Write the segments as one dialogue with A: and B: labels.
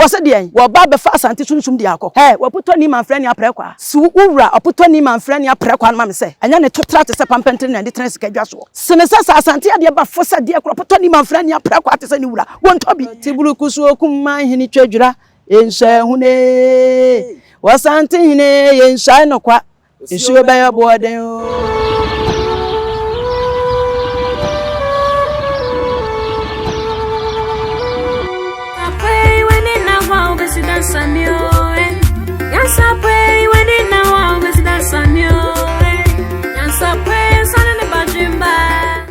A: Wɔse deɛn? Wɔba abɛfa Asante sunsum de akɔ. Hɛɛ, wɔpotɔni manfrɛ ne aprɛ kwaa. Si wo wura ɔpotɔni manfrɛ ne aprɛ kwaa no ma me sɛ, ɛnyɛ ne to tra te sɛ pampɛntene na ɛde tena sika dwa soɔ. Se ne sɛ sɛ Asante adeɛ ba fo sɛ deɛ korɔ ɔpotɔni manfrɛ ne aprɛ kwaa te sɛ ne wura, wɔntɔ bi. Tiburukusuo kum manhene twadwira, yɛnsuae hunee. Wɔsante hene, yɛnsuae no kwa. Nsuo bɛyɛ boɔden oo.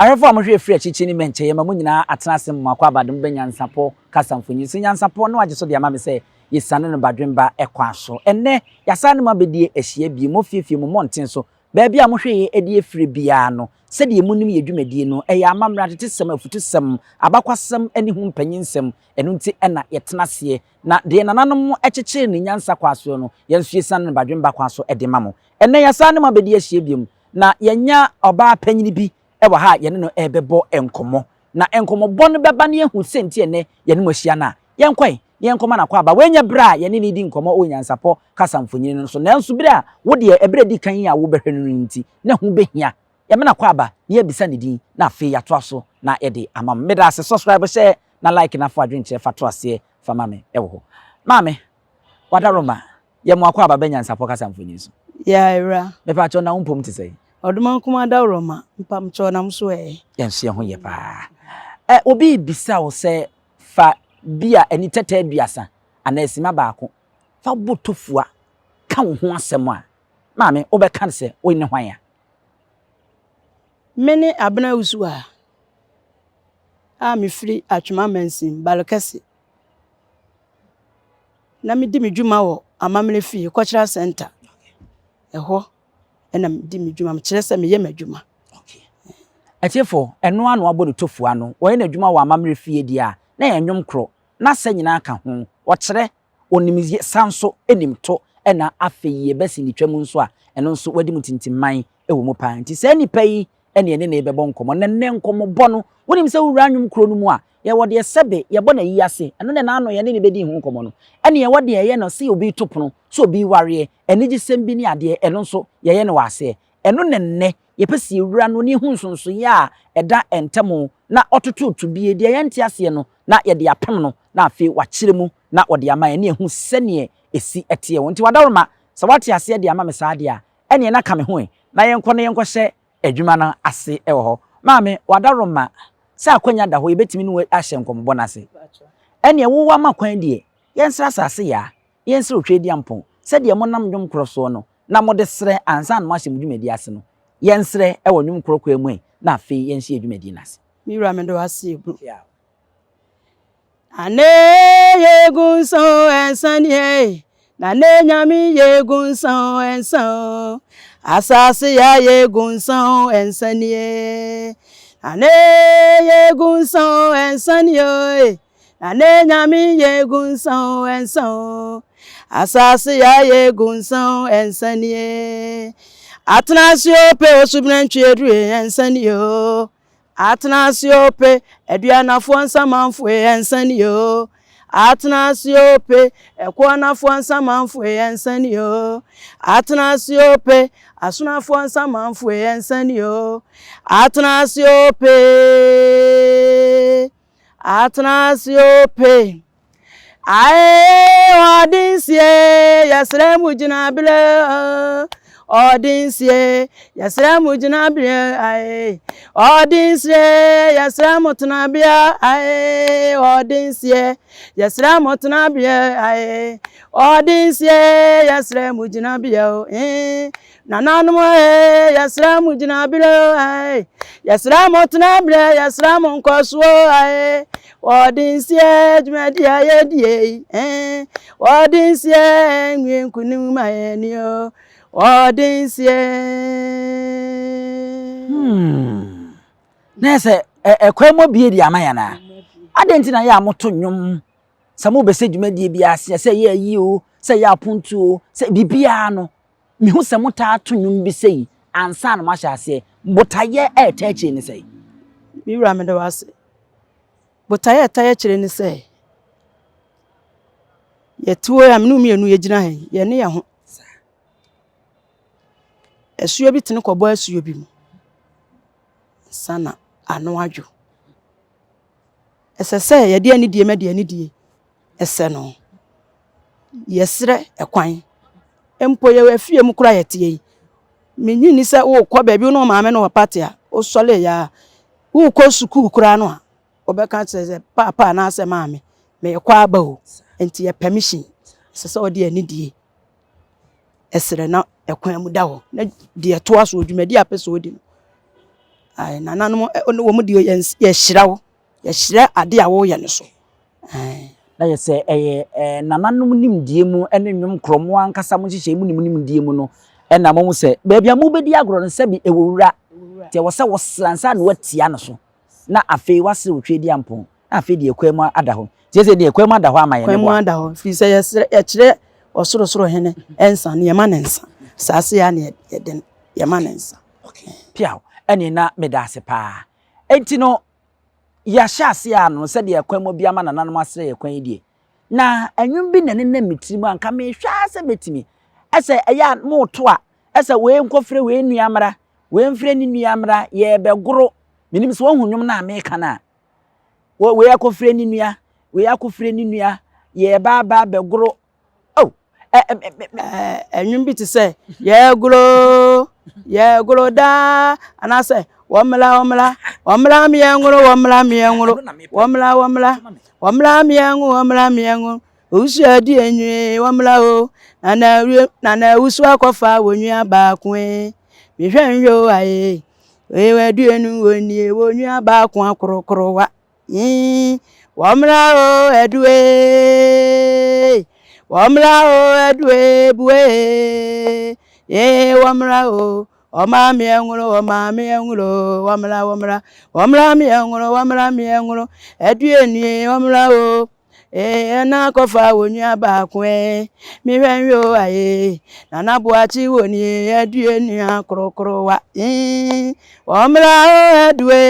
B: Ahwɛfo a mohwɛ firi akyirikyiri ne mmɛnkyɛ, yɛma mo nyinaa atena ase mmoako abadom bɛ nyansapɔ kasa mfonyin so. Nyansapɔ no agye so de ama me sɛ Yɛsiane no badwemba kwan so. Ɛnnɛ, yɛasan ne mo abɛdi ahyia bio, mo afiefie, mo mmɔnten so, baabi a mohwɛ yɛn de afire biara no. Sɛdeɛ monim yɛn dwumadie no, ɛyɛ amammerɛ, atetesɛm, afutusɛm, abakwasɛm ne ho mpanyinsɛm. Ɛno nti na yɛtena aseɛ, na deɛ nananom kyekyeree no nyansa kwan soɔ no, yɛn nso yɛsiane no badwemba kwan so de ma mo. Ɛnnɛ, yɛasan ne mo abɛdi ahyia bio, na yɛanya ɔbaa panyini bi wɔ ha a yɛne no rebɛbɔ nkɔmmɔ. Na nkɔmmɔbɔ no bɛba na yɛahu sɛnti ɛnnɛ yɛne mo ahyia no a. Yɛnkɔ ɛ, na yɛnkɔma no akwaaba. Wei nyɛ berɛ a yɛne no redi nkɔmmɔ wɔ nyansapɔ kasa mfonini no so, nanso berɛ a wo deɛ ɛberɛ a ɛdi kan yi a wobɛhwɛ no no nti, na ɛho bɛhia. Yɛma no akwaaba na yɛabisa ne din, na afei yɛatoa so na yɛde ama mo. Meda ase. Subscribe, hyɛ na like na fa w'adwenkyerɛ fa to aseɛ fa ma me wɔ hɔ. Maame, Wadaroma, yɛ mo akwaaba bɛ nyansapɔ kasa mfonini so.
A: Yeah, awura.
B: Mepaakyɛw na wo mpom te sɛn?
A: Ɔdomankoma Adaworoma, mpamkyɛw na mo so ɛ?
B: Yɛn nso yɛn ho yɛ paa. Ɛ, obi rebisa wo sɛ Fa bi a ani tɛtɛ aduasa anaa simma baako fa bɔ tofua ka wo ho asɛm a, maame, wobɛka no sɛ wo ne hwan a?
A: Me ne Abena Wusuaa a mefiri Atwema Mansin, Balkɛse, na medi me dwuma wɔ Amammerɛ Fie, Cultural Centre. Ɛhɔ na medi me dwuma, mekyerɛ sɛ meyɛ m'adwuma.
B: Okay. Atiefo, ɛno ara na wabɔ ne tofua no. Wɔyɛ n'adwuma wɔ amammerɛ fie deɛ a, na ɛyɛ nnwom koro. N'asa nyinaa ka ho. Ɔkyerɛ, ɔnim sa nso, nim to, ɛna afei yɛba sinitwa mu nso a, ɛno nso wadi mu tintimman wɔ mu paa. Nti saa nipa yi na yɛne no rebɛbɔ nkɔmmɔ. Na nnɛ nkɔmmɔbɔ no, wonim sɛ wowura nnwom kuro no mu a, yɛwɔ deɛ sɛbe yɛbɔ no ayi ase, ɛno na n'ano yɛne no bɛdi ho nkɔmmɔ no. Ɛne yɛwɔ deɛ ɛyɛ no sɛ obi reto pono, sɛ obi rewareɛ, anigyesɛm bi ne adeɛ, ɛno nso yɛyɛ no wɔ aseɛ. Ɛno na nnɛ yɛpɛ sɛ yɛwura no na yɛhu nsonsonoeɛ a ɛda ntam na ɔtoto tobie, deɛ yɛnte aseɛ no na yɛde apem no na afei wakyerɛ mu na ɔde ama yɛn na yɛahu sɛdeɛ ɛsi teɛ. Nti wadaworoma, sɛ woate aseɛ de ama me saa deɛ a, ɛnneɛ na ka me ho ɛ na yɛnkɔ na yɛnkɔhyɛ adwuma no ase wɔ hɔ. Maame, wadaworoma, sɛ akwanya da hɔ yɛbɛtumi ne wo ahyɛ nkɔmmɔbɔ no ase. Ɛnneɛ wo woama kwan deɛ, yɛnsrɛ asase yaa, yɛnsrɛ Otweaduampɔn, sɛdeɛ monam nnwom korɔ soɔ no na mode srɛ ansa na moahyɛ mo dwumadie ase no, yɛnsrɛ wɔ nnwom korɔ kwaa mu ɛ, na afei yɛnhyɛ yɛn dwumadie no ase.
A: Me wura meda wo ase ebro. Nane yegu nsa o ɛnsa ni ɛ Nane nyame yegu nsa o ɛnsa o Asase ya yegu nsa o ɛnsa ni ɛ Nane yegu nsa o ɛnsa ni o Na ne nyame yɛ gu nsa o ɛnsa o Asase ya yɛ gu nsa o ɛnsa nie Atena ase o pe osubena ntwi aduru e ɛnsa nie o Atena ase o pe aduanafoɔ nsamanfo e ɛnsa nie o Atena ase o pe ɛkoɔnafoɔ nsamanfo e ɛnsa nie o Atena ase o pe asonafoɔ nsamanfo e ɛnsa nie o Atena ase o pe Atena ase o pe. Ae ɔde nsie yɛsrɛ mo gyinaberɛ ɔde nsie yɛsrɛ mo gyinaberɛ ae ɔde nsie yɛsrɛ mo tenabea ae ɔde nsie yɛsrɛ mo tenabea ae ɔde nsie yɛsrɛ mo gyinabea o ee Nananom ee, yɛsrɛ mo gyinaberɛ o ee, yɛsrɛ mo tenaberɛ, yɛsrɛ mo nkɔsoɔ ee, wɔde nseɛ dwumadi a yɛdie yi ee, wɔde nseɛ nwie nkunim ma yɛn ni o, wɔde nseɛ.
B: Hmm. Na sɛ ɛkwan mu abie de ama yɛn a, adɛn nti na yɛ a moto nnwom sɛ mobɛsɛ dwumadie bi ase sɛ ɛyɛ ayi o, sɛ ɛyɛ aponto o, sɛ biribiara no, Mehu sɛ motaa to nnwom bi sei ansa na moahyɛ aseɛ. Botaeɛ a ɛtaa akyire ne sɛn?
A: Me wura meda wo ase. Botaeɛ a ɛtaa akyire ne sɛ, Yɛte hɔ yi a, me ne wo mmienu yɛgyina ha yi, yɛne yɛn ho. Asuo bi tene kɔbɔ asuo bi mu ansa na ano adwo. Ɛsɛ sɛ yɛde anidie ma deɛ anidie sɛ no. Yɛsrɛ kwan. Mpo yɛwɔ afie mu koraa a yɛteɛ yi, mennye nni sɛ worekɔ baabi wo ne wo maame ne wo papa te a, wosɔreeɛ a, worekɔ sukuu koraa no a, wobɛka kyerɛ sɛ paapa anaasɛ maame, merekɔ aba o. Nti yɛ permission. Ɛsɛ sɛ wɔde anidie srɛ na ɛkwan mu da hɔ. Na deɛ ɛtoa soɔ, dwumadie a wopɛ sɛ wodi no, nananom wɔn deɛ yɛhyira wo. Yɛhyira adeɛ a woreyɛ no so. Ae.
B: Na yɛ sɛ ɛyɛ nananom nimdeɛ mu ne nnwom korɔ mo ankasa mo nhyehyɛe mu ne mo nimdeɛ mu no na mohu sɛ baabi a mobɛdi agorɔ no sɛbi ɛwɔ wura nti ɛwɔ sɛ wosra ansa na woatia no so na afei woasrɛ wo Tweediampɔn na afei deɛ kwan mu ada hɔ nti ɛsɛ deɛ kwan mu ada hɔ ama yɛn
A: Kwan mu ada hɔ firi sɛ yɛsrɛ yɛkyerɛ ɔsorosoro hene nsa no yɛma no nsa saase a na yɛde yɛma no nsa.
B: Okay. Piaw ɛne na meda ase paa enti no Yɛahyɛ aseɛ ara no, sɛdeɛ kwan mu bi ama nananom asrɛ yɛn kwan yi deɛ, na nnwom bi na ɛnenam me tirim a anka mehwɛ ara sɛ mɛtumi. Ɛsɛ ɛyɛ a moreto a, ɛsɛ wei nkɔfrɛ wei nua mmra, wei mfrɛ ne nua mmra, yɛrebɛgoro. Menim sɛ woahu nnwom no a meka no a. Wei akɔfrɛ ne nua, wei akɔfrɛ ne nua, yɛreba aba abɛgoro. Oh,
A: ɛ ɛ ɛ nnwom bi te sɛ yɛgoro yɛgoro daa anaasɛ wɔmmra wɔmmra wɔmmra mmiɛnworo wɔmmra mmiɛnworo wɔmmra wɔmmra wɔmmra mmiɛnwo wɔmmra mmiɛnwo owusu adi enwie wɔmmra o nana awie nana awusu akɔfa wɔn nua baako e mehwɛ nhwɛ o aye wei aduonu wɔn nie wɔn nua baako akorokorowa. Yii, wɔmmra o adue, wɔmmra o adue bue, yee wɔmmra o, ɔmaame ɛnworo, ɔmaame ɛnworo, wɔmmra wɔmmra, wɔmmra me ɛnworo, wɔmmra me ɛnworo, adue nie wɔmmra o, ee ɛna akɔfa wɔ nua baako ee, mehwɛ nhwɛ o aye, nana boakye wɔ nie adue nua korokorowa, yii. Wɔmmra o adue,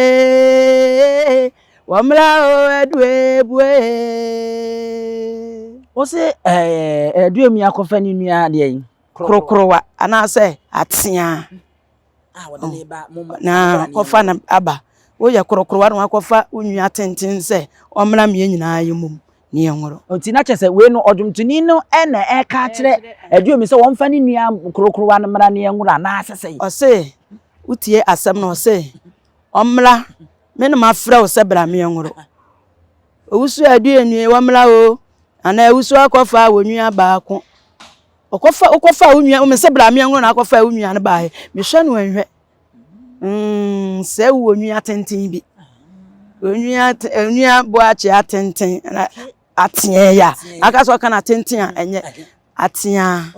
A: wɔmmra o adue bue.
B: Wo se ɛɛ adue mi akɔfa ne nua deɛ yi.
A: Korokorowa anaasɛ atea. Na kɔfa no aba. Woyɛ korokorowa na wakɔfa wo nua tenten sɛ ɔmmra mmea nyinaa yɛ mmom ne yɛn nworo.
B: Nti na kyerɛ sɛ wei no ɔdwomtoni no na ɛreka akyerɛ Aduomi sɛ wɔmfa ne nua korokorowa no mmra ne yɛn nworo anaasɛ sɛn?
A: Ɔse wotie asɛm no ɔse ɔmmra me na mafrɛ wo sɛ bra me yɛn nworo. Owusu Aduonue wɔmmra o anaa owusu akɔfa wo nua baako. Ɔkɔfa wokɔfa wo nua mese bra me yɛn nworo na akɔfa wo nua no baeɛ mehwɛ no ɛnhwɛ. Mm, sɛ wowɔ nua tenten bi. Onua onua boakye atenten na ateɛ ya. Aka sɛ ɔka no atenten a ɛnyɛ atea.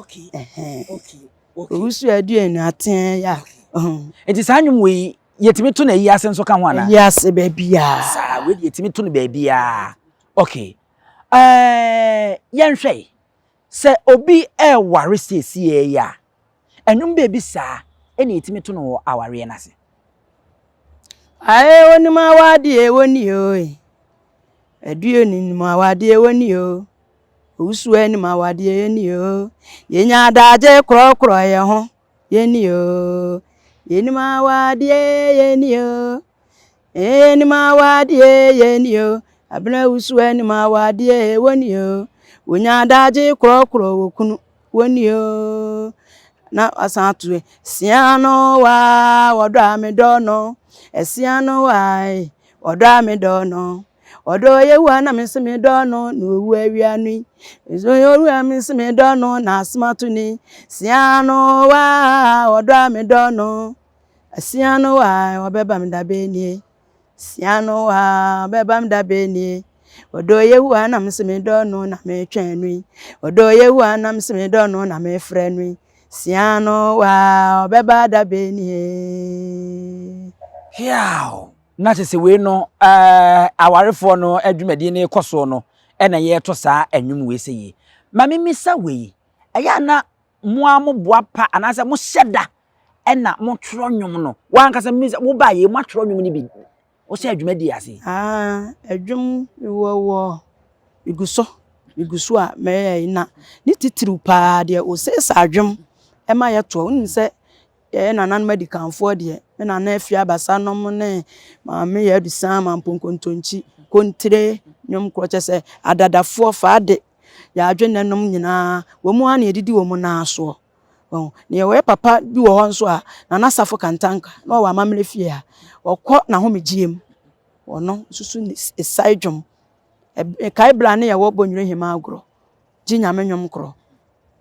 A: Owusu aduonu ateɛ ya.
B: Nti saa nnwom wei yɛtumi to no ayi ase nso ka ho anaa?
A: Ayi ase baabiara.
B: Saa wei deɛ yɛtumi to no baabiara. Okay. Ɛɛ yɛnhwɛ sɛ obi ɛreware siesie yi a Ɛnwom bɛɛ bi saa na yɛtumi to no wɔ awareɛ no ase.
A: Ae onim awadeɛ wɔni o Aduo nim awadeɛ wɔni o Owusu anim awadeɛ yɛni o Yɛnya adagye korɔkorɔ yɛ ho yɛni o Yɛnim awadeɛ yɛni o Yɛnim awadeɛ yɛni o Abena owusu anim awadeɛ wɔni o Wonya adagye korɔkorɔ wɔ kunu Wonni o, na wasan ato ɛ. Sia no wa, ɔdɔ a medɔ no. Ɛsia no wa, ɔdɔ a medɔ no. Ɔdɔ Yehowa na me se medɔ no, na owu awia no yi. Nso Yehowa me se medɔ no, na asɛm ato ni. Sia no wa, ɔdɔ a medɔ no. Sia no wa, ɔbɛba me da bɛn nie. Sia no a ɔbɛba me da bɛn nie? Ɔdɔ Yehowa na mese medɔ no na metwɛn no yi. Ɔdɔ Yehowa na mese medɔ no na mefrɛ no yi. Sia no a ɔbɛba da bɛn nie?
B: Hiaw! Na kyerɛ sɛ wei no ɛɛ awarefoɔ no adwumadie no rekɔ soɔ no ɛna yɛreto saa nnwom wei sɛ yie. Ma memmisa wei, ɛyɛ a na mo ara moboa pa anaasɛ mohyɛ da ɛna motwerɛ nnwom no wankasa mi sɛ wobaa yɛ moatwerɛ nnwom no bi wohyɛ adwuma di ase.
A: Ah, adwom wɔ wɔ egu so. Megu so a mɛyɛ na ne titiriw paa deɛ ɔsiesie adwom ma yɛtoɔ. Wonim sɛ yɛn nananom adikanfoɔ deɛ, me nana Afie Abasa nom ne Maame Yaa Adusan, Mampong Kontonkyi, Kontire, nnwom korɔ kyerɛ sɛ adadafoɔ faa de yɛn adwene nom nyinaa, wɔn ara na yɛdidi wɔn nan soɔ. Wahu. Na yɛwɔ yɛ papa bi wɔ hɔ nso a, Nana Safo Kantanka, na ɔwɔ amammerɛ fie ha. Ɔkɔ n'ahomegyeɛ mu. Ɔno nso so ne sae dwom. Mekae berɛ a na yɛwɔ Bɔnwire Hemaa agorɔ, gye Nyame nnwom korɔ.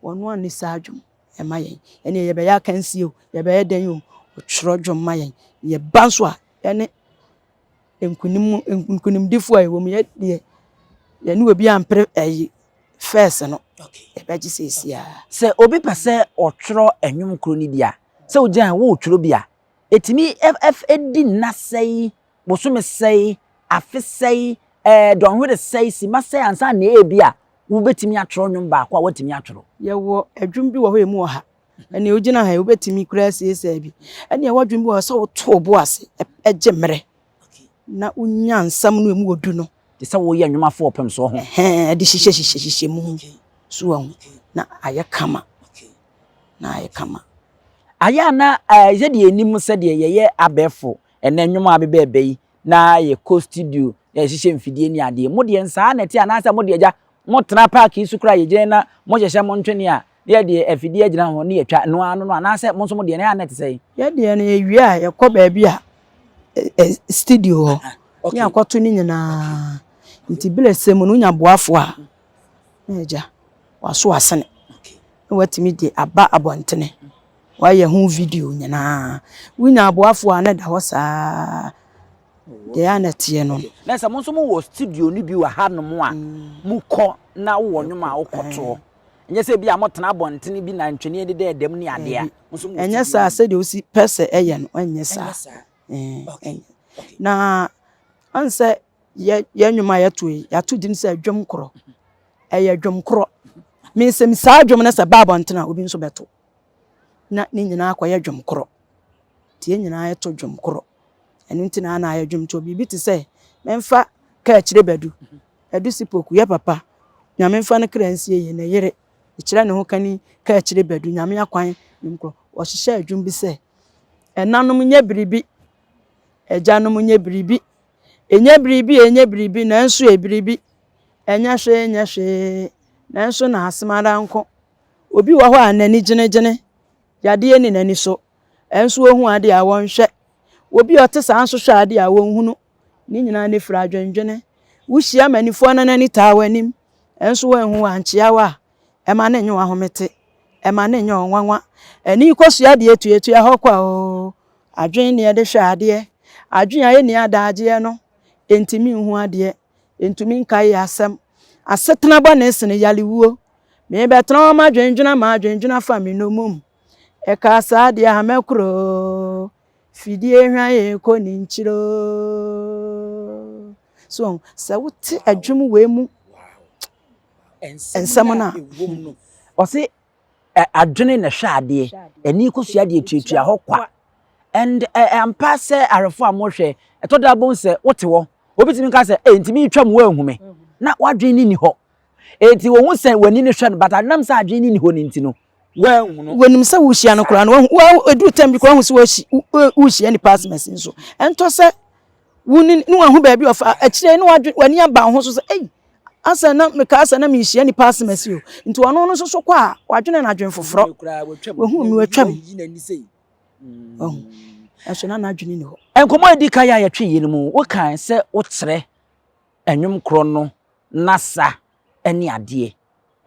A: Ɔno a ne saa dwom ɛma yɛn. Ɛneɛ yɛbɛyɛ akansie o, yɛbɛyɛ dɛn o, ɔtwerɛ dwom ma yɛn. Yɛba nso a, yɛne nkunim nkunimdifoɔ a yɛwɔ mu, yɛ deɛ yɛne obi ampere ɛyi fɛs no, yɛbɛgye seesie ara.
B: Sɛ obi pɛ sɛ ɔtwerɛ nnwom koro no bi a, sɛ wogyina hɔ woretwerɛ bi a, ɛtumi di nna sɛe, bosome sɛe, afe sɛe, ɛɛ dɔnhwere sɛe, sima sɛe ansa na ebi a wobɛtumi atwerɛ nnwom baako a woatumi atwerɛ.
A: Yɛwɔ adwum bi wɔ hɔ a ɛmu wɔ ha. Ɛnea wogyina ha yi, wobɛtumi koraa asiesie bi. Ɛnea ɛwɔ adwum bi wɔ hɔ sɛ woto wo bo ase gye mmerɛ na wonya nsɛm no ɛmu wɔ du no.
B: Te sɛ woyɛ nnwom afo ɔpem soɔ ho.
A: Ɛhɛn, de hyehyɛ hyehyɛ hyehyɛ mu. So wahu? Na ayɛ kama. Na ayɛ kama.
B: Ayɛ a na sɛdeɛ yɛnim sɛdeɛ yɛyɛ abɛɛfo ɛnɛ nnwom a abeba ɛbɛ yi na yɛkɔ studio na yɛhyehyɛ mfidie ne adeɛ. Mo deɛ nsaa na ɛte anaasɛ mo deɛ agya motena park yi so koraa yɛgyina na mohyehyɛ mo ntwene a na yɛde afidie agyina ho ne yɛtwa no ano no anaasɛ mo nso mo deɛ no ɛyɛ a na ɛte sɛn?
A: Yɛ deɛ no yɛwie a yɛkɔ baabi a studio hɔ ne akɔto ne nyinaa. Nti berɛ sɛ mu no wonya boafoɔ a na agya waso asene na watumi de aba abɔntene. Wayɛ ho video nyinaa. Wonya aboafoɔ a na ɛda hɔ saa deɛ a na ɛteɛ no.
B: Na sɛ mo nso mowɔ studio no bi wɔ hanom a mokɔ na wowɔ nnwom a wokɔtoɔ. Ɛnyɛ sɛ bi a motena abɔntene bi na ntwene deda ɛdam ne adeɛ a.
A: Ɛnyɛ saa sɛdeɛ wosi pɛ sɛ ɛyɛ no ɛnyɛ saa. Na ɔn sɛ yɛ yɛn nnwom a yɛto yi yɛato din sɛ dwom korɔ. Ɛyɛ dwom korɔ. Mesɛm saa dwom no sɛ ba abɔntene a obi nso bɛto. Na ne nyinaa akɔyɛ dwom korɔ. Nti yɛn nyinaa yɛto dwom korɔ. Ɛno nti na ana ayɛ dwom to biribi te sɛ memfa kaakyire badu. Adu si poku yɛ papa. Nyame mfa no kra nsie yie ne yere. Kyerɛ ne ho kani kaakyire badu Nyame akwan dwom korɔ. Wɔhyehyɛɛ dwom bi sɛ ɛnanom nyɛ biribi, agyanom nyɛ biribi. Ɛnyɛ biribi, ɛnyɛ biribi, nanso ɛ biribi. Ɛnyɛ hwee, nyɛ hwee, nanso na asɛm ara nko. Obi wɔ hɔ a n'ani gyenegyene, yadeɛ ni n'ani so, ɛnso ɔhu adeɛ a wɔnhwɛ. Obi a ɔte saa nso hwɛ adeɛ a wɔnhunu. Ne nyinaa ne firi adwendwene. Wohyia manifoɔ na n'ani taa w'anim, ɛnso wanhu wo ankyea wo a, ɛma ne nyɛ w'ahomete, ɛma ne nyɛ ɔnwanwa. Ani kɔsua deɛ tuatua hɔ kwa oo. Adwene ne yɛde hwɛ adeɛ. Adwene a ɛnni adagyeɛ no, ɛntumi nhu adeɛ, ɛntumi nkae asɛm. Asetena bɔne sene yalewuo. Merebɛtena hɔ madwendwene ama adwendwene afa me nnommum. Ɛkaa saa deɛ a mɛkorɔ oo, fidie hwan kɔ ne nkyiri oo. So sɛ wote adwom wei mu nsɛm no a.
B: Ɔse adwene na ɛhwɛ adeɛ, ani kɔsua deɛ tuatua hɔ kwa. And ampa sɛ ahwɛfoɔ a mohwɛ, ɛtɔ da bom sɛ wote hɔ, obi tumi ka sɛ, ee nti meretwa mu woanhu me, na w'adwene no nni hɔ. Enti wɔhu sɛ w'ani no hwɛ no, but anam sɛ adwene no nni hɔ no nti no, woanhu no.
A: Wɔnim sɛ wohyia no koraa no, wahu, ɛduru tɛm bi koraa wohu sɛ wohyia nipa asemasi nso. Ɛntɔ sɛ wo ne ne wahu baabi ɔfa akyire ne wadwe w'ani aba wo ho so sɛ ei asɛ na mekaa sɛ na mehyia nipa asemasi o. Nti ɔno no nso so kɔ a wadwene no adwene foforɔ. Wahu mi watwam. Wahu. Ɛso na n'adwene ni hɔ.
B: Nkɔmmɔ a ɛdi kan a yɛtwe yɛ no mu, wokae sɛ wokyerɛ nnwom korɔ no n'asa ne adeɛ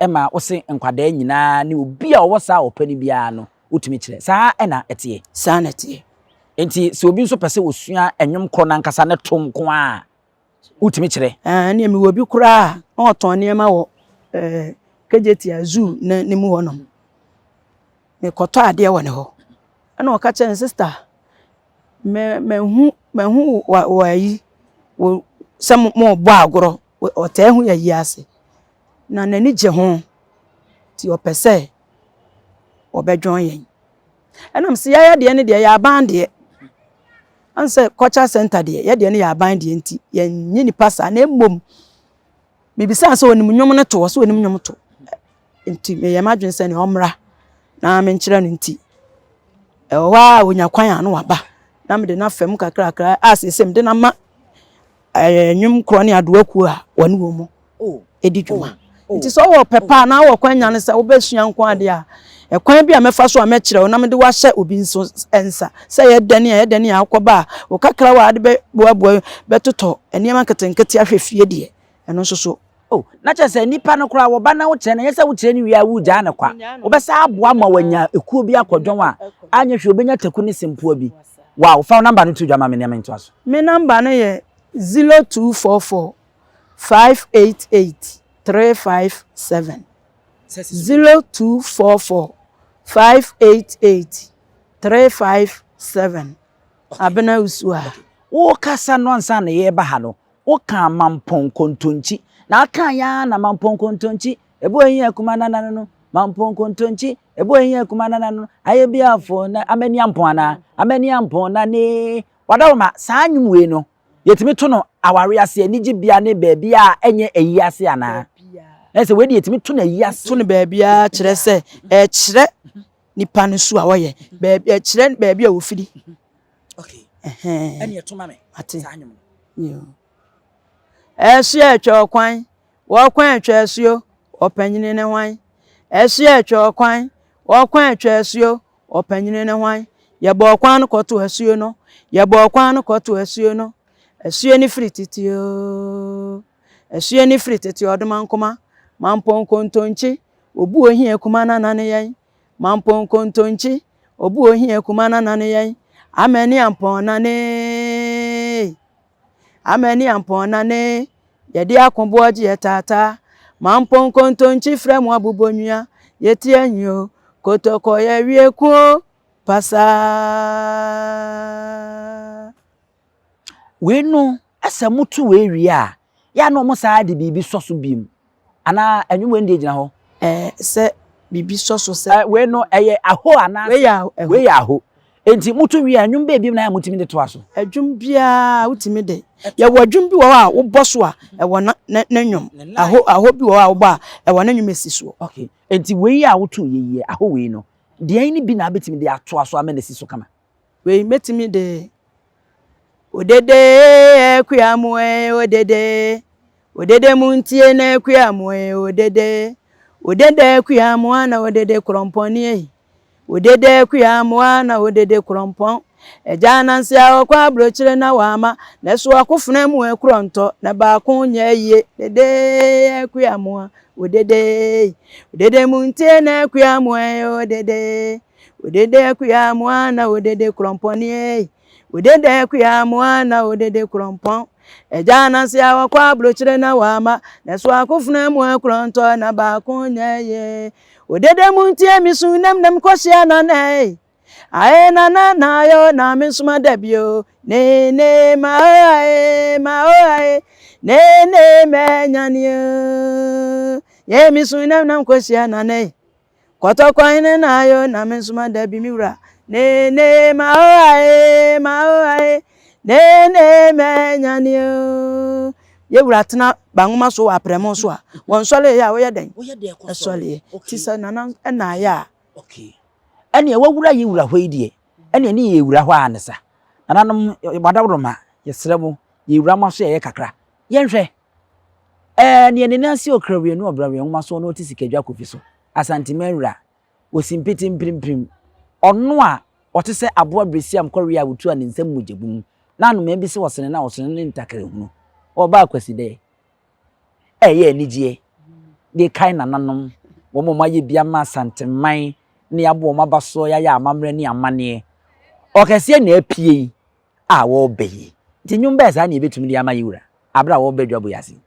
B: ma wose nkwadaa nyinaa ne obi a ɔwɔ saa ɔpɛ no biara no wotumi kyerɛ. Saa na ɛteɛ?
A: Saa na ɛteɛ.
B: Nti sɛ obi nso pɛ sɛ ɔsua nnwom korɔ no ankasa ne to nko a, wotumi kyerɛ?
A: Ɛneɛ mewɔ bi koraa a na ɔtɔn nneɛma wɔ ɛɛ Kejetia zoo ne ne mu hɔnom. Mekɔtɔ adeɛ wɔ ne hɔ. Ɛna ɔka kyerɛ no sister mɛ mahu mahu wɔ wɔ ayi wɔ sɛ mo bɔ agorɔ ɔtaa hu ayi ase na n'ani gye ho nti ɔpɛ sɛ ɔbɛdwɔn yɛn. Ɛnam sɛ yɛayɛ deɛ no deɛ yɛ aban deɛ. Ɛne sɛ culture center deɛ yɛ deɛ no yɛ aban deɛ nti yɛnnye nipa saa na mmom. Mebisaa sɛ ɔnim nnwom no to, ɔse ɔnim nnwom to. Nti meyɛɛ m'adwene sɛ nea ɔmmra na menkyerɛ no nti, ɛwɔ hɔ a ɔnya kwan a na waba na mede no afa mu kakrakra a seesei mede no ama ɛɛ nnwom korɔ ne adowa kuo a wɔne wɔn mu di dwuma. Nti sɛ ɔwɔ pɛ pa na wɔ kwan nya no sɛ wobɛsua nko adeɛ a, ɛkwan bi a mɛfa so a mɛkyerɛ wo na mede wahyɛ obi nso nsa sɛ ɛyɛ dɛn a ɛyɛ dɛn a wokɔba a wo kakra wɔ a de bɛboaboa bɛtotɔ nneɛma nketenkete ahwɛ fie deɛ ɛno nso so.
B: Oh, na kyerɛ sɛ nipa no koraa wɔba na wokyerɛ no, ɛnyɛ sɛ wokyerɛ no wie a wogyaa no kwa. Wobɛsan aboa ma wanya ekuo bi akɔdwɔn a, anyɛ hwee obɛnya taku ne sempoa bi. Wow, fa wo namba no to dwa ma me na mentoa so.
A: Me namba no yɛ 0244 588 357. 0244 588 357. Abena Usuaa.
B: Wokasa no ansa na yɛreba ha no, Wokaa Mampɔn nkontonkyi, na akae ara na Mampɔn nkontonkyi, ɛbɔ ehi akuma nana no no, Mampɔn nkontonkyi, ɛbɔ ehi akuma nana no no, ayɛ biafo na amani ampɔn anaa, amani ampɔn na ne. Wadawoma, saa nnwom wei no, yɛtumi to no aware ase, anigyebea ne baabi a ɛnyɛ ayi ase anaa? Na sɛ wei de yɛtumi to no ayi ase.
A: To no baabiara kyerɛ sɛ ɛkyerɛ nipa no su a ɔyɛ, baabi ɛkyerɛ baabi a ofiri.
B: Okay. Ɛne ɛto ma me.
A: Ate. Saa nnwom no. Ɛso ɛtwa ɔkwan, wɔkwan ɛtwa asuo, ɔpanyini ne hwan? Ɛso ɛtwa ɔkwan, wɔkwan ɛtwa asuo, ɔpanyini ne hwan? Yɛbɔ ɔkwan no kɔto asuo no, yɛbɔ ɔkwan no kɔto asuo no, asuo no firi tete oo, asuo no firi tete ɔdomankoma, mampɔn nkontonkye, obu ohia kuma nana ne yɛn, Mampɔn nkontonkye, obu ohia kuma nana ne yɛn, Amani ampɔn nane, Amani ampɔn nane, yɛde akoboɔ gye yɛ taataa. Mampɔn nkontonkye frɛ mo abobɔ nwia, yɛti ahi o, kotokɔ yɛwie kuo pasaa.
B: Wei no sɛ moto wei wie a, yɛ a na wɔn saa de biribi sɔ so bio anaa ɛnwom wei no deɛ gyina hɔ?
A: Ɛɛ sɛ biribi sɔ so sɛ.
B: Ɛɛ wei no ɛyɛ aho anaa?
A: Wei yɛ aho.
B: Wei yɛ aho. Enti moto wie a nnwom bɛɛ bio na yɛ a motumi de toa so?
A: Ɛdwom biara wotumi de. Yɛwɔ dwom bi wɔ hɔ a wobɔ so a ɛwɔ na ne ne nnwom. Aho aho bi wɔ hɔ a wobɔ a ɛwɔ ne nnwom esi soɔ.
B: Okay. Enti wei a woto yɛ yi aho wei no deɛn ne bi na abɛtumi de atoa so ama no asi so kama?
A: Wei mɛtumi de Odede akua mu e odede Odede mu ntie na akua mu e odede Odede akua mu a na odede korɔmpɔn ei Odede akua mu a na odede korɔmpɔn Agya Ananse a ɔkɔ aburokyire na wama Na so akofena mu akurɔntɔ na baako nyɛ yie Dede akua mu a odede Odede mu ntie na akua mu e odede Odede akua amoa na odede korɔmpɔn ei Odede akua amoa na odede korɔmpɔn Agya ananse a wɔkɔ abrokyire na wama Na so akofena mu akorɔntɔ na baako nyɛ ye Odede mu ntie me su nam nam kɔhyia nana ei Ae nana na ayo na me nsoma da bio Ne ne ma o ae ma o ae Ne ne mɛ nyane o Ye me su nam nam kɔhyia nana ei Kɔtɔkɔ hene na ayo na me nso mada bi me wura ne ne ma o ae ma o ae ne ne mɛ nyane o yɛ wura tena banwoma so wɔ aprɛmo so a wɔn sɔre yɛ a wɔyɛ dɛn ɛsɔre yɛ ti sɛ nana ɛna ayɛ a.
B: Okay ɛne wawura yɛ wura hɔ yi deɛ ɛne ne yɛ wura hɔ a ne sa nananom wadaworo ma yɛsrɛ mo yɛ wura mo aso yɛyɛ kakra yɛnhwɛ Ɛɛ, neɛ ne nan si ɔkrawie ne ɔbrawie nwoma soɔ na ɔte sikadwa kofi so, Asanteman wura, ɔsi mpete mpirimpirim, ɔno a ɔte sɛ aboa beresiam kɔreɛ a ɔtua ne nsam mogya bum, na anomaa bi sɛ ɔsene no a ɔsene no ne ntakrahunu, ɔreba Akwasidɛ, ɛyɛ anigyeɛ de kae nananom, wɔn a wɔayɛ bi ama Asanteman na yɛabɔ wɔn aba soɔ, yɛayɛ amammerɛ ne amanneɛ. Ɔkɛseɛ na apue yi a wɔreba yi. Nti nnwom bɛɛ saa na yɛbɛtumi de ama yɛ wura? Aber a wɔreba dwabɔ yi ase yi.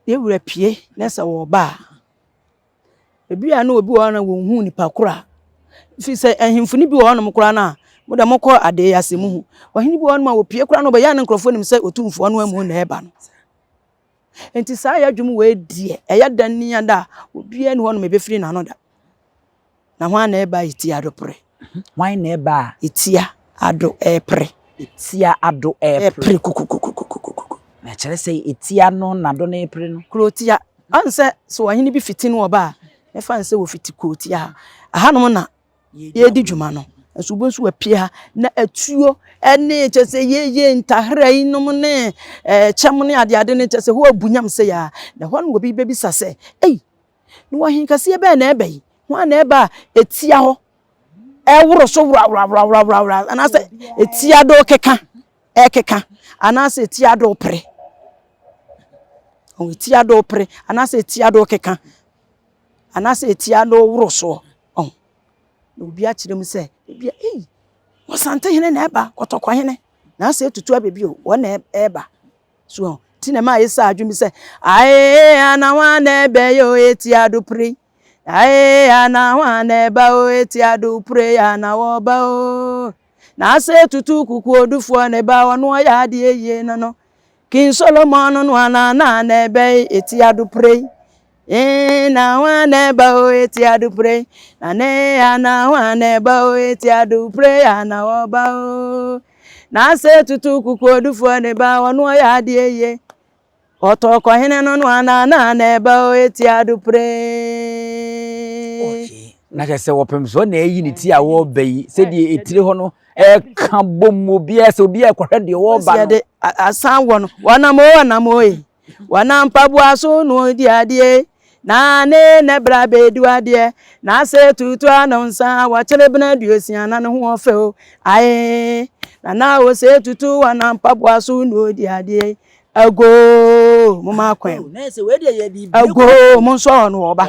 A: Yɛn wura pue na sɛ wɔreba a, ebi a na obi wɔ hɔ na wɔnhu nipa koro a, firi sɛ ahemfo no bi wɔ hɔnom koraa no a, mo deɛ mokɔ adeɛ yi ase muhu. Ɔhene bi wɔ hɔnom a wɔpue koraa na ɔbɛyɛ a na nkurɔfoɔ nim sɛ otumfoɔ no amu na ɛreba no. Nti saa yɛ adwuma wei deɛ, ɛyɛ da ni ada a, obiara ni hɔnom ɛbɛfiri n'ano da. Na hwan na ɛba etia ado pere?
B: Hwan na ɛba a.
A: Etia ado ɛpere.
B: Etia ado ɛpere.
A: Ɛpere kukukukukukuku.
B: Na ɛkyerɛ sɛ etia no na do no repere no.
A: Kurotia. Ɔn sɛ sɛ ɔhene bi fiti no ɔba a, mɛfa no sɛ wɔfiti kurotia ha. Ahanom na yɛredi dwuma no. Nso wobɛhu sɛ wapue ha na atuo ne kyɛ sɛ yeye ntahera yinom ne kyɛm ne adeade no kyɛ sɛ hɔ abu nyam sɛ yaa. Na ɛhɔ no obi bɛbisa sɛ, ei, na ɔhenkɛseɛ bɛn na ɛba yi? Hwan na ɛba a ɛtia hɔ ɛworo so woraworaworaworawora anaasɛ ɛtia do keka ɛkeka anaasɛ ɛtia do pere? Ɛtia do pere anaasɛ ɛtia do keka anaasɛ ɛtia do woro soɔ. Ɔho. Na obi akyerɛ mu sɛ, ebia, ei, Ɔsantehene na ɛba, Kɔtɔkɔhene, na asɛ etutu aba bio, wɔn na ɛba. So ɔho. Nti na ɛma yɛsa adwene bi sɛ, ae, ana hwan na ɛbɛ yɛ o, etia do pere. Ae, ana hwan na ɛba o, etia do pere, ana wɔba o. Na asɛ etutu kukuodufoɔ na ɛba, ɔno ɔyɛ adeɛ yie no no. King Solomon no no ana na na ɛbɛ etia do pere. Ee na hwan na ɛba o eti adupre na ne ya na hwan na ɛba o eti adupre ya na ɔba o na ase tutu kukuodufoɔ ne ba ɔno ɔyɛ adeɛ yie ɔtɔ kɔhene no no ana na na ɛba o eti adupre.
B: Okay. Na kyerɛ sɛ wɔpem so na ɛyi ne ti a wɔreba yi sɛdeɛ etire hɔ no ɛka bom obiara sɛ obiara kɔhwɛ deɛ wɔreba no.
A: Yɛde asan wɔ no wɔnam o wɔnam o yi. Wɔnam mpaboa so na wɔdi adeɛ, na ne na bra bɛdu adeɛ, na sɛ tutu ano nsa wɔkyere bena aduosia na ne ho ɔfɛ o, ae, na na o sɛ tutu wɔnam mpaboa so na wɔdi adeɛ, agoo, mo ma akwan mu, agoo, mo nso ɔno ɔba,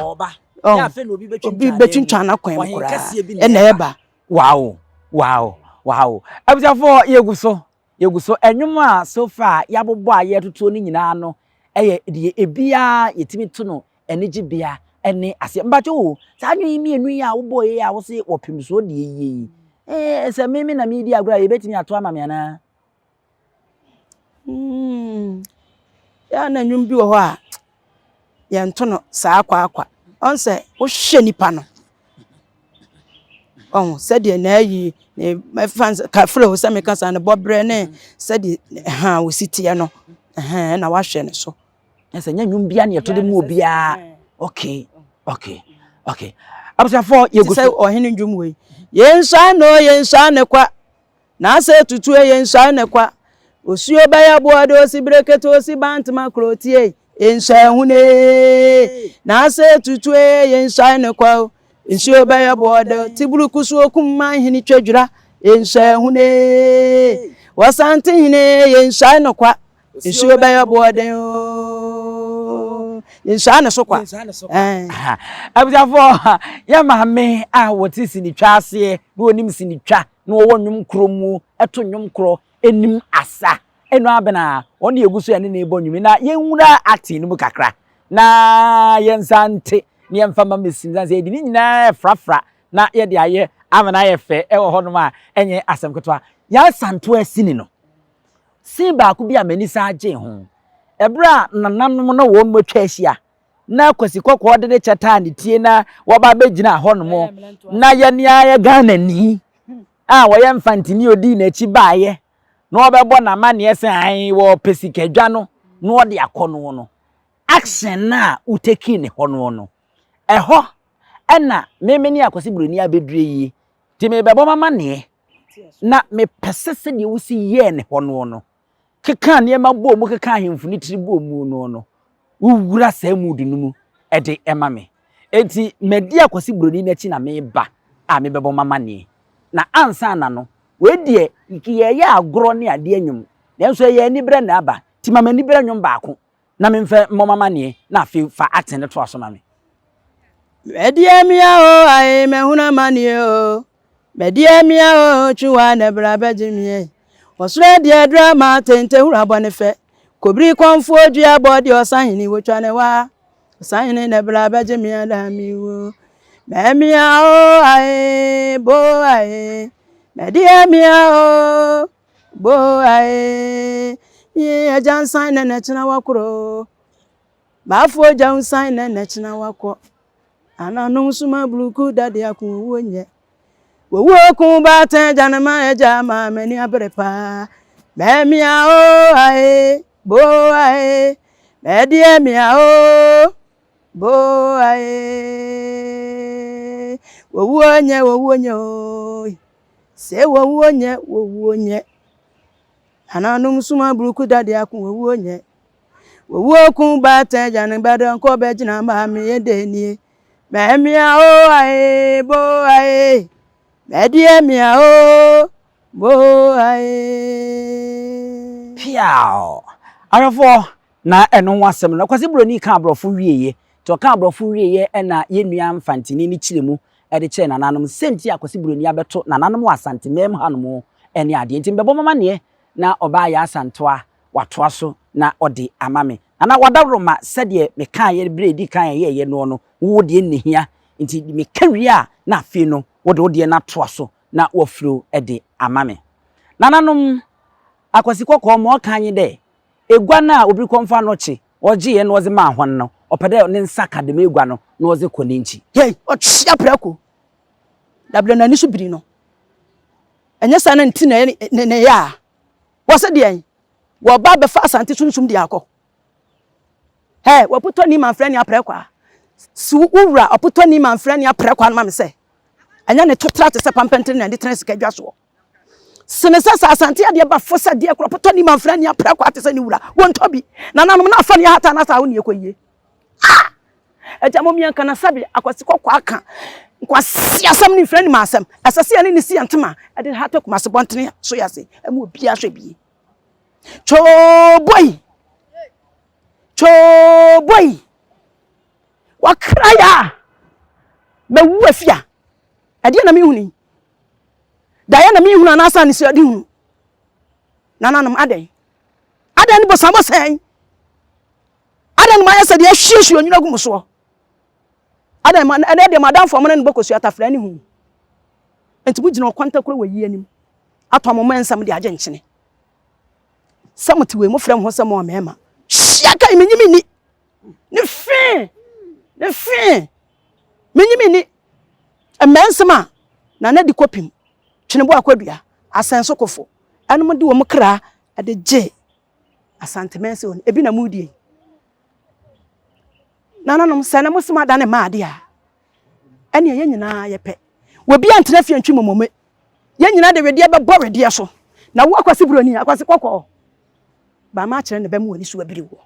A: obi bɛtwintwan n'akwan mu koraa, ɛna ɛba.
B: Wow, wow, wow. Abusuafoɔ yɛgu so Yɛgu so. Nnwom a so far yɛabobɔ a yɛretotoɔ no nyinaa no yɛ deɛ ebiara yɛtumi to no anigyebea ne aseɛ. Mpakyɛ o, saa nnwom yi mmienu yi a wobɔɔ yi a wose wɔpem soɔ deɛ yie yi, ee, sɛ me me na meredi agorɔ a yɛbɛtumi ato ama me anaa?
A: Mm, yɛ a na nnwom bi wɔ hɔ a yɛnto no saa kwaakwa. Ɔn sɛ wohwɛ nipa no, Ɔho sɛdeɛ n'ayi ne mɛfa no sɛ kafra o sɛ meka saa ne bɔberɛ ne sɛdeɛ ɛhaa ɔsi teɛ no ɛhɛn ɛna wahwɛ ne so.
B: Ɛsɛ nyɛ nnwom biara na yɛto de mu obiara. Okay, okay, okay. Abusuafoɔ yɛgu
A: so. Te sɛ ɔhene nnwom wei. Yɛnsua no yɛnsua ne kwa. Na sɛ tutue yɛnsuae ne kwa. Osuo bɛyɛ boɔ de osi brekete osi bantama kurotie yɛnsuae ho nee. Na sɛ tutue yɛnsuae ne kwa o. Nsuo bɛyɛ boɔ de tiburuku so okum man hene twadwira yɛnsuae ho nee. Wɔsante hene yɛnsuae no kwa. Nsuo bɛyɛ boɔ den o. Yɛnsuae ne so kwa.
B: Abusuafoɔ yɛ maame a wɔte sinitwa aseɛ na wɔnim sinitwa na ɔwɔ nnwom korɔ mu to nnwom korɔ nim asa ɛnu abena a ɔne yɛgu so yɛne ne bɔ nnwom na yɛnwura acting no mu kakra na yɛnsa nte na yɛmfa ma mesi sɛ yɛde ne nyinaa frafra na yɛde ayɛ ama no ayɛ fɛ ɛwɔ hɔnom a ɛnyɛ asɛm ketewa yɛasanto asini no sin baako bi a m'ani saa gyee ho ɛberɛ a nananom na wɔn mu atwa ahyia na Kwasi Kɔkɔɔ de ne kyɛ taa ne tie na wɔba bɛgyina hɔnom na yɛne ayɛ Ghanani a wɔyɛ mfantini odii n'akyi baeɛ na wɔbɛbɔ n'amanneɛ sɛ ae wɔpɛ sikadwa no na wɔde akɔ no no action no a woteki ne hɔ no no ɛhɔ ɛna meme ne Akwasi Buroni abɛdure yie nti mebɛbɔ m'amanneɛ na mepɛ sɛ sɛdeɛ wosi yɛɛ ne hɔ no no kekaa nneɛma bɔɔ mu kekaa ahemfo no tiri bɔɔ mu no no, wowura saa mood no mu de ma me. Enti madi Akwasi Buroni no akyi na meba a mebɛbɔ m'amanneɛ. Na ansa na no, wei deɛ yɛyɛ agorɔ ne adeɛ nnwom, nanso ɛyɛ aniberɛ na aba, nti ma m'aniberɛ nnwom baako na memfa mmɔ m'amanneɛ na afei fa acting no toa so ma me.
A: Madi amia o ae mahunu amaneɛ o Madi amia o twi wa na bra bɛgye me ei Ɔsoro adi aduru ama tente hura bɔ ne fɛ Kobiri kɔmfoɔ dua bɔ deɛ ɔsahene wotwa ne wa Ɔsahene na bra bɛgye me ada me wuo Mamia o ae bo ae Madi amia o bo ae Yee agya nsan na na kyena wakoro M'afoɔ gya nsan na na kyena wakɔ Ananom soma buruku dade ako owuo nyɛ Owuo ko baatan agya no ma agya ma m'ani abere paa Mɛmia o ae. Boa e, mɛdeɛ mea o, boa e. Owuo nyɛ, owuo nyɛ o, se owuo nyɛ, owuo nyɛ. Nananom suma buruku dade ako owuo nyɛ. Owuo kun baatan agya no ba dɔnkɔ bɛgyina maame yɛ dɛ nie. Mɛmea o ae, boa e, mɛdeɛ mea o. Boae.
B: Piaw! Ahwɛfoɔ, na ɛno ho asɛm no. Kwasi Broni kaa aborɔfo wieeɛ. Nti ɔkaa aborɔfo wieeɛ ɛna yɛn nua Mfantini no kyerɛ mu de kyerɛɛ nananom sɛ nti a Kwasi Broni abɛto nananom wɔ Asanteman mu hanom ne adeɛ. Nti mebɛbɔ mo amaneɛ na ɔbaa Yaa Asantewaa watoa so na ɔde ama me. Nana wadaworoma sɛdeɛ mekaeɛ berɛ a ɛdi kan a yɛyɛeɛ noɔ no, wo deɛ nnehia. Nti meka wie a na afei no wode wo deɛ no atoa so na wɔfiriw de ama me. Nananom, Akwasi Kɔkɔɔ ma ɔkã nye dɛ, egua no a obi kɔmfa no kye, ɔgyeeɛ na ɔdze maa hɔn no, ɔpɛ dɛ ne nsa ka dɛm egua no na ɔdze kɔ n'enkyi.
A: Hei, ɔtwea prɛko, na berɛ n'ani so biri no. Ɛnyɛ saa na ne ti na ɛyɛ ne ya a, wɔse deɛn? Wɔba abɛfa Asante sunsum de akɔ. Hɛ, wɔpotɔni manfrɛ ne aprɛko a, si wo wura ɔpotɔni manfrɛ ne aprɛko a no ma me sɛ, Ɛnyɛ ne to tra te sɛ pampɛntere na ɛde tena sika dwa soɔ. Sene sɛ sɛ Asante adeɛ ba fo sɛ deɛ korɔ potɔ ni manfra ni aprɛ kwa te sɛ ne wura. Wɔntɔ bi. Nananom na afa ne ahata na saa wo ne ɛkɔ yie. Ah! Agya mo mianka na sɛbe akwasi kɔkɔ aka nkwasi asɛm ne mfra ni ma asɛm. Ɛsɛ sɛ yɛne ne si yɛn ntoma ɛde hata kumase bɔntene so yɛ ase ɛmu obiara hwɛ bie. Twoboi! Twoboi! Wɔkra yɛ a, mɛwu afi a, ɛdeɛ na mehunu yi? Daeɛ na mehunu anaasɛ anisoadehunu? Nananom, adɛn? Adɛn ne bosan bosɛn? Adɛn ne moayɛ sɛ deɛ ahwiehwie onwunu agu mo soɔ? Adɛn ma ɛnɛ deɛ mo adamfoɔ mo ne no bɔ kosua tafra ne hu? Enti mogyina ɔkwantakuro wɔ yi anim atɔ mo mma nsɛm de agye nkyene. Sɛ mote wei mofrɛ mo ho sɛ mo mmarima. Hyia kai menyi menni. Ne fee! Ne fee! Menye menni mmɛnsem a Nana di kɔpem, Twenebo Akwadua, Asɛnso Kofo, ɛnom de wɔn kra de gyee Asante Mansin hɔ no, ebi na moredie yi. Nananom, sɛ na mose moadane mmaa adeɛ a, ɛneɛ yɛn nyinaa yɛpɛ. Obi antena fie ntwe momome. Yɛn nyinaa de wedeɛ bɛbɔ wedeɛ so. Na wo Akwasi Buroni, Akwasi Kɔkɔɔ, Ba ma akyerɛ ne bɛ ma w'ani so abiri woɔ.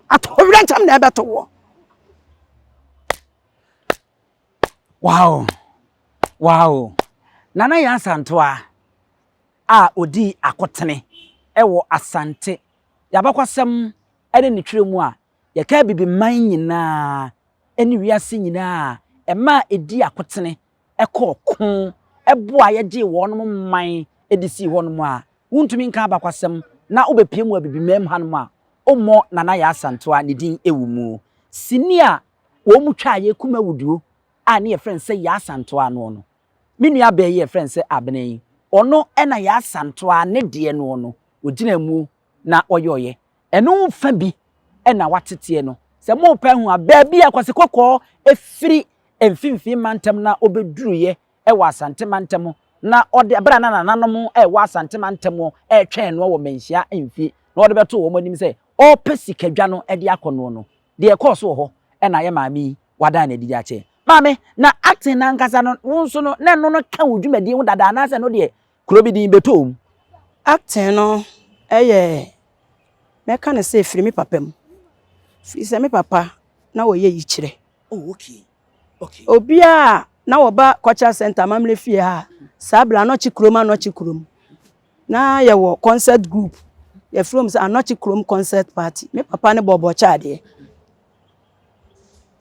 A: Atoyerɛnkyɛm na ɛbɛto woɔ.
B: Wow! Wow! Nana Yaa Asantewaa a ɔdii akotene wɔ Asante y'abakwasɛm ne ne twerɛ mu a yɛka Abibiman nyinaa ne wiase nyinaa a ɛmaa ɛdii akotene kɔɔ ko boa yɛgyee wɔnom man de sii hɔnom a, wontumi nka abakwasɛm na wobɛpue mu Abibiman mu hanom a, wommɔ Nana Yaa Asantewaa ne din wɔ mu. Sini a wɔn twaa yɛ Kumawuduo a ne yɛfrɛ no sɛ Yaa Asantewaa noɔ no, me nua baa yi a yɛfrɛ no sɛ Abena yi, ɔno na Yaa Asantewaa ne deɛ noɔ no, ɔgyinaa mu na ɔyɔeɛ. Ɛno fa bi na wateteɛ no. Sɛ morepɛ ahu a, baabi a Kwasi Kɔkɔɔ firi Mfimfini Mantam na ɔbɛduruiɛ wɔ Asante Mantam na ɔde, berɛ a na nananom wɔ Asante Mantam retwɛn noɔ wɔ Manhyia Mfie na ɔde bɛtoo wɔn anim sɛ ɔrepɛ sikadwa no de akɔ noɔ no, deɛ ɛkɔɔ so wɔ hɔ na yɛ maame yi wadan no adi de akyɛ. Maame, na acting no ankasa no, wo nso no, na ɛno no ka wo dwumadie ho dada anaasɛ ɛno deɛ kuro bi din bɛtɔɔ mu?
A: Acting no yɛ, mɛka no sɛ ɛfiri me papa mu. Firi sɛ me papa na ɔyɛ yikyerɛ.
B: Oh, okay. Okay.
A: Obiara a na wɔba cultural center amammerɛ fie ha saa berɛ Anɔkye kurom Anɔkye kurom na yɛwɔ concert group yɛfrɛ mu sɛ Anɔkye kurom concert party me papa ne bɔbɔ kyɛ adeɛ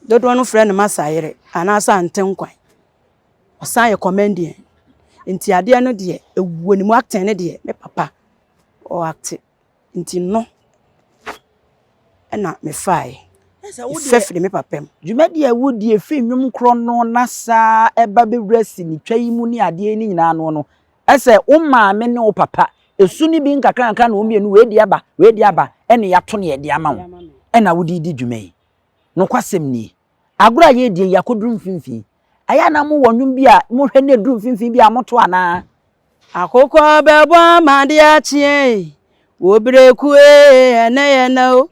A: dodoɔ no frɛ no Masayere anaasɛ Ante Nkwan ɔsan yɛ comedian nti adeɛ no deɛ ɛwɔ ne mu acting no deɛ me papa ɔacte Nti no na mefaeɛ. Mefɛ firi me papa mu.
B: Dwumadi a wodi ɛfiri nnwom korɔ no na saa ɛba bɛwura sinitwa yi mu ne adeɛ yi ne nyinaa noɔ no, ɛsɛ wo maame ne wo papa ɛsu no bi nkakrankra na wɔn mmienu wei de aba, wei de aba ɛne yɛato ne yɛde ama wo ɛna wode redi dwuma yi. Nokwasɛm nie, agorɔ a yɛredie yi akɔduru mfimfini. Ɛyɛ a na mowɔ nnwom bi a mohwɛ na ɛduru mfimfini bi a moto anaa?
A: Akokɔ bɛbɔ ama adeɛ akye ei. Wɔ bereku ee, ɛnɛ yɛ nna o.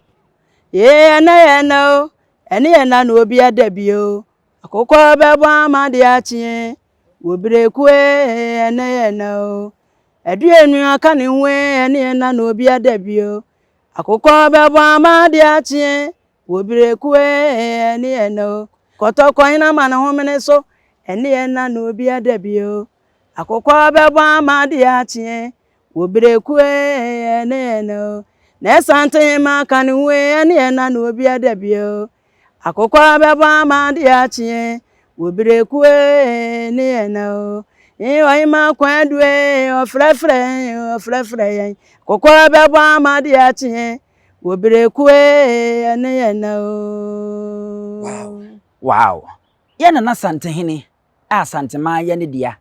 A: Ee, ɛnɛ yɛ nna o. Ɛne yɛ nna na obi ada bio. Akokɔ bɛbɔ ama de akye. Wɔ bereku ee, ɛnɛ yɛ nna o. Aduonu aka ne ho ee, ɛne yɛ nna na obi ada bio. Akokɔ bɛbɔ ama de akye. Wɔ bereku ee, ɛne yɛ nna o. Kɔtɔkɔ hene ama ne homene so. Ɛne yɛ nna na obi ada bio. Akokɔ bɛbɔ ama de akye. Wɔ bereku ee, ɛne yɛ nna o. Na ɛsante hema ka ne ho ee, ɛne yɛ nna na obi ada bio. Akokɔ bɛbɔ ama ade akye wɔ bereku ee, ne yɛ nna o. Ee, ɔhema kwan du ee, ɔfrɛfrɛ yɛn, ɔfrɛfrɛ yɛn. Akokɔ bɛbɔ ama ade akye wɔ bereku ee, ɛne yɛ nna o.
B: Wow. Wow. Yɛn Nana Asantehene a Asanteman yɛ ne dea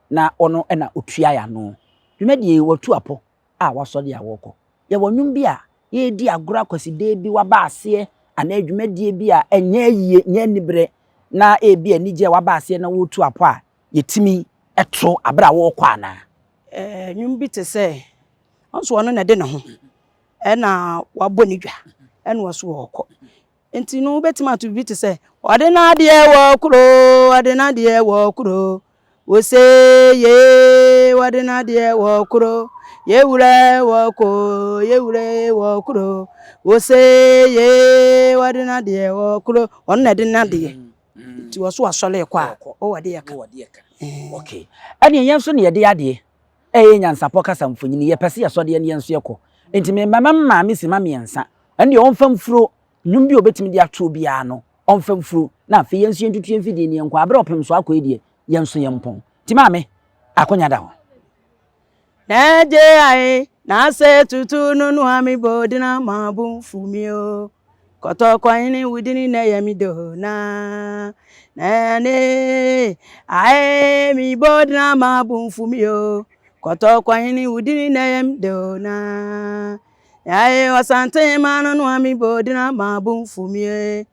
B: na ɔno na ɔtua yɛn ano. Dwumadie yi watu apɔ a wasɔre a wɔrekɔ. Yɛwɔ nnwom bi a yɛredi agorɔ akwasideɛ bi waba aseɛ anaa dwumadie bi a ɛnyɛ ayie, nyɛ aniberɛ na ebi anigyeɛ a waba aseɛ na wɔretu apɔ a yɛtumi to aberɛ a wɔrekɔ anaa?
A: Ɛɛ, nnwom bi te sɛ, ɔno nso ɔno na ɛde ne ho ɛna wabɔ ne dwa ɛna ɔso ɔrekɔ. Nti no wobɛtumi ato biribi te sɛ, Ɔde n'adeɛ wɔ kuro, ɔde n'adeɛ wɔ kuro, ose ye, ɔde n'adeɛ wɔ kuro, yewura wɔ ko, yewura wɔ kuro, ose ye, ɔde n'adeɛ wɔ kuro. Ɔno na ɛde n'adeɛ. Nti ɔso asɔre kɔ a, ɔwɔ adeɛ ka.
B: Okay. Ɛneɛ yɛn nso na yɛde adeɛ ɛyɛ nyansapɔ kasa mfonini, yɛpɛ sɛ yɛsɔ deɛ no yɛn nso yɛkɔ. Nti me mma maame sima mmiɛnsa, ɛno deɛ ɔmfa mfuro nnwom bi a ɔbɛtumi de ato biara no, ɔmfa mfuro, na afei yɛn nso yɛntutu yɛn mfidie no yɛnkɔ. Aberɛ a ɔpem so akɔ yi deɛ, yɛn nso yɛmpɔn. Nti maame, akonya da hɔ.
A: Na gye ae, na sɛ tutu no no a me bɔ dina ma bo mfu mi o. Kɔtɔkɔ hene wo dini na ɛyɛ me do na na ne ae me bɔ dina ma bo mfu mi o. Kɔtɔkɔ hene wo dini na ɛyɛ me do na. Ae Ɔsantehema no noa me bodin ama bo mfu me e.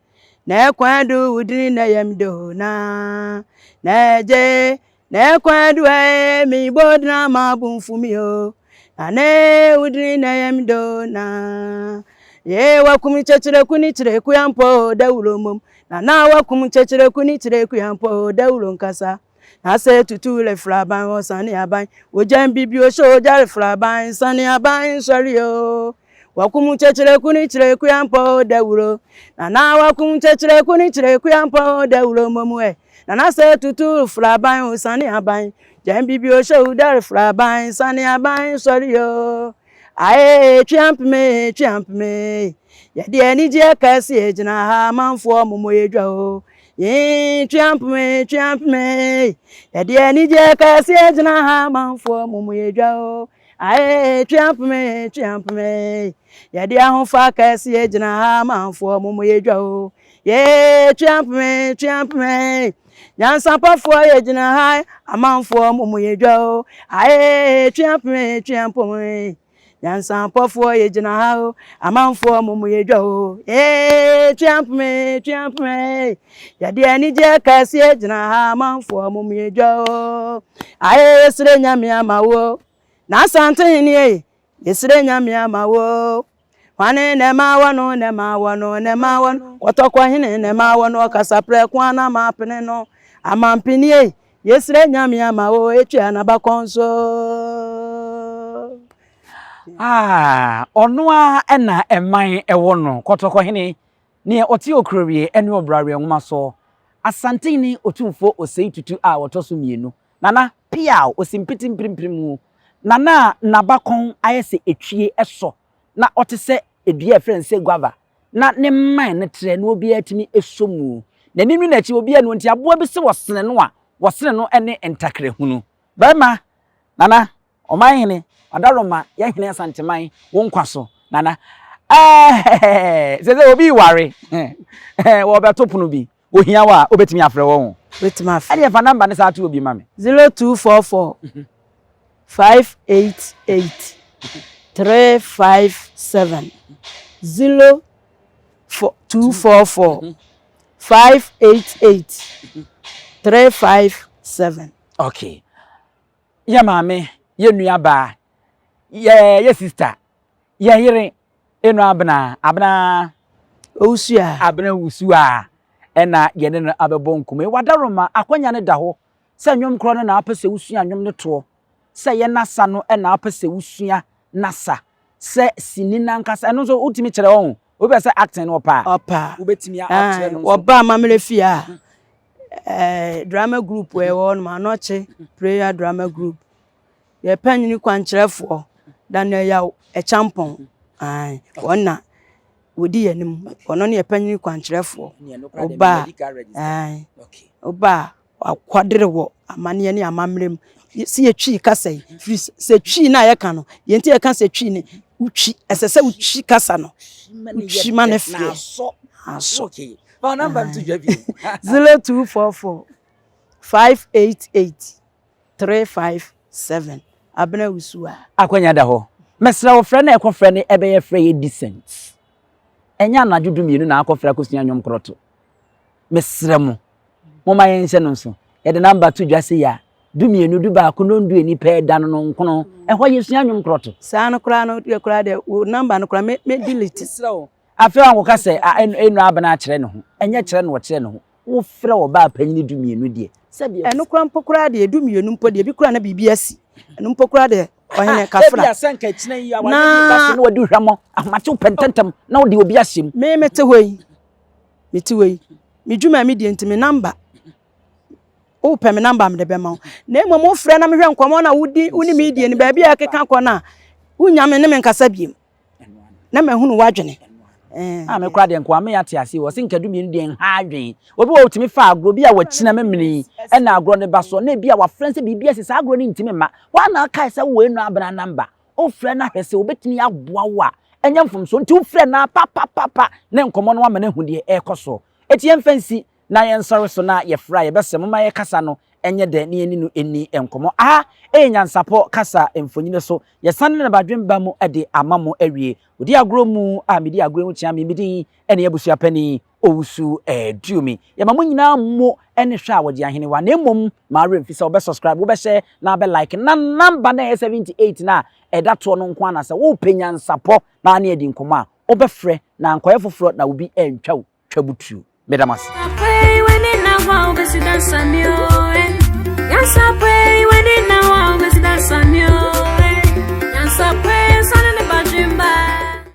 A: Na ɛkwan du wo dini na ɛyɛ me do na na ɛgye na ɛkwan du ae me bodin ama bo mfu me o. Na ne wo dini na ɛyɛ me do na ye wakum kyekyereku ne kyereku ampo dawuro mmom na na wakum kyekyereku ne kyereku ampo dawuro nkasa. Na sɛ tutu refra aban ɔsane aban ogya mbibi ohyɛ ogya refra aban sane aban nsɔre o wakum kyɛkyerɛku ne kyerɛkua mpɔ dawuro na na wakum kyɛkyerɛku ne kyerɛkua mpɔ dawuro mmom ɛ na na sɛ tutu refra aban ɔsane aban gya mbibi ohyɛ ogya refra aban sane aban nsɔre o Ae, tweampeme, tweampeme, yɛde anigyeɛ kɛseɛ gyina ha amanfoɔ mommɔ yɛ dwa o. Yee, tweampeme, tweampeme, yɛde anigyeɛ kɛseɛ gyina ha amanfoɔ mommɔ yɛ dwa o. Ae, tweampeme, tweampeme, yɛde ahofa kɛseɛ gyina ha amanfoɔ mommɔ yɛ dwa o. Yee, tweampeme, tweampeme, nyansapafoɔ yɛgyina ha, amanfoɔ mommɔ yɛ dwa o. Ae, tweampeme, tweampeme, nyansapafoɔ yɛgyina ha o, amanfoɔ mommɔ yɛ dwa o. Yee, tweampeme, tweampeme, yɛde anigyeɛ kɛseɛ gyina ha, amanfoɔ mommɔ yɛ dwa o. Ae, yɛsrɛ Nyame ama wo, na Asantehene ei, yɛsrɛ Nyame ama wo. Hwane na ɛma wɔ no, na ɛma wɔ no, na ɛma wɔ no, Kɔtɔkɔ hene na ɛma wɔ no, ɔkasa prɛko a na mapene no, Amampene ei, yɛsrɛ Nyame ama wo, etua n'abakɔn so.
B: Ah, ɔno ara na ɛman ɛwɔ no, Kɔtɔkɔ hene, neɛ ɔte Okurowie ne Ɔbraweɛ nwoma so, Asantehene Otumfoɔ Osei Tutu a ɔtɔ so mmienu, Nana Piaw, Osimpiti mpirimpirim, Nana a n'abakɔn ayɛ sɛ etwie sɔ na ɔte sɛ dua a yɛfrɛ no sɛ guava na ne mman no trɛ na obiara tumi sɔ mu. N'anim ne n'akyi obiara nni hɔ nti aboa bi sɛ wɔsene no a, wɔsene no ne ntakrahunu. Barima, Nana, Ɔmanhene, Ɔdaroma, yɛn hene Asanteman, wo nkwa so, Nana. Ɛɛ, sɛ sɛ obi reware, wɔbɛto pono bi, Ohia wo a, wobɛtumi afrɛ wɔn o.
A: Wobɛtumi afrɛ.
B: Ɛdeɛ fa number no saa to obi ma me.
A: 0244 588 357 0244 588 357.
B: Okay. Yɛ maame, yɛ nua baa, yɛ yɛ sister. Yɛn yere Eno Abena, Abena
A: Owusu a.
B: Abena Owusu a ɛna yɛne no abɛbɔ nkɔmmɔ yi. Wadaroma, akwanya no da hɔ sɛ nnwom korɔ no na wopɛ sɛ wosua nnwom no toɔ, sɛ yɛ nasa no na wopɛ sɛ wosua nasa, sɛ sini no ankasa, ɛno nso wotumi kyerɛ wɔn. Obi pɛ sɛ acting no ɔpɛ a,
A: Ɔpɛ a.
B: wobɛtumi akyerɛ no nso.
A: Wɔba amammerɛ fie a, eh, drama group ɛwɔ hɔ nom, Anɔkye prayer drama group. Yɛ panyin kwankyerɛfoɔ Daniel Yaw Acheampong, ae, wɔn na wɔdi yɛn anim. Ɔno ne yɛ panyin kwankyerɛfoɔ. Woba a, ae, woba a, wakwadere wɔ amanneɛ ne amammerɛ mu. Sɛ yɛtwi kasa yi, firi sɛ twi no a yɛka no, deɛ nti yɛka sɛ twi no, wotwi, ɛsɛ sɛ wotwi kasa no, wotwi ma no feɛ. Asɔ. 0244 588 357 Abena Wusu a.
B: Akwanya da hɔ. Mɛsrɛ wo frɛ na ɛkɔ frɛ no ɛbɛyɛ frɛ yɛ decent. Ɛnyɛ anadwo dumienu na akɔ frɛ akɔsua nnwom korɔ to. Mesrɛ mo, momma yɛnhyɛ no nso. Yɛde namba to dwa sei a, dumienu, dubaako, nondu ani pɛɛ da no nonkono. Ɛhɔ yɛsua nnwom korɔ to.
A: Saa no koraa no deɛ koraa deɛ wo namba no koraa me me delete.
B: Mesrɛ wo. Afei wankɔka sɛ a ɛno Abena akyerɛ ne ho. Ɛnyɛ kyerɛ na ɔkyerɛ ne ho. Wofrɛ ɔbaa panyin dumienu deɛ, sɛdeɛ.
A: Ɛno koraa mpo koraa deɛ, dumienu mpo deɛ, ebi koraa na biribi asi. Ɛno mpo koraa deɛ, ɔhene kafra.
B: Ebia sɛ nka akyina yi awareɛ bi ba so na wadi hwammɔ, ahomakye wo pɛ ntɛmntɛm na wode obi ahyɛ mu.
A: Me mete hɔ yi, mete hɔ yi, me dwuma a medie nti me namba, wopɛ me namba a mede bɛma wo. Na mmom wofrɛ na mehwɛ nkɔmmɔ no a wodi wo ne me die no, baabi a ɛkeka kɔ no a, wonnya me ne me nkasa biom. na mahunu w'adwene.
B: A me kora deɛ nkoa me ate ase wɔ se nka dumienu deɛ nha adwene obi wɔ otumi fa agorɔ bi a wakyina memene yi ɛna agorɔ ne ba soɔ na ebi a wafrɛ sɛ biribi asi saa agorɔ no ntumi mma wɔn na akae sɛ wɔ enu abena namba wofrɛ no ahwɛ sɛ obetumi aboa wo a ɛnyɛ mfomso nti wofrɛ no papapapa ne nkɔmmɔ no ama no ahu deɛ ɛrekɔ soɔ eti yɛmfa nsi na yɛnsɔre so na yɛfrɛ a yɛbɛsrɛ momma yɛkasa no nyɛ dɛ na yɛne no nni nkɔmmɔ. Aha yɛ Nyansapɔ kasa mfonini so. Yɛsane ne badwemba mu de ama mo awie. Odi agorɔ mu a medi agorɔ yi ho kyea me, me din ne abusua panin Owusu Aduomi. Yɛma mo nyinaa mo ne hwɛ a wɔgye ahenewa na mmom ma werɛ mfi sɛ wobɛ subscribe, wobɛhyɛ na abɛ like na number no a ɛyɛ 78 no a ɛda toɔ no nko ara na sɛ wopɛ Nyansapɔ na ne adi nkɔmmɔ a wobɛfrɛ na ankɔyɛ foforɔ na obi antwa wo twa butuo. Meda mo ase.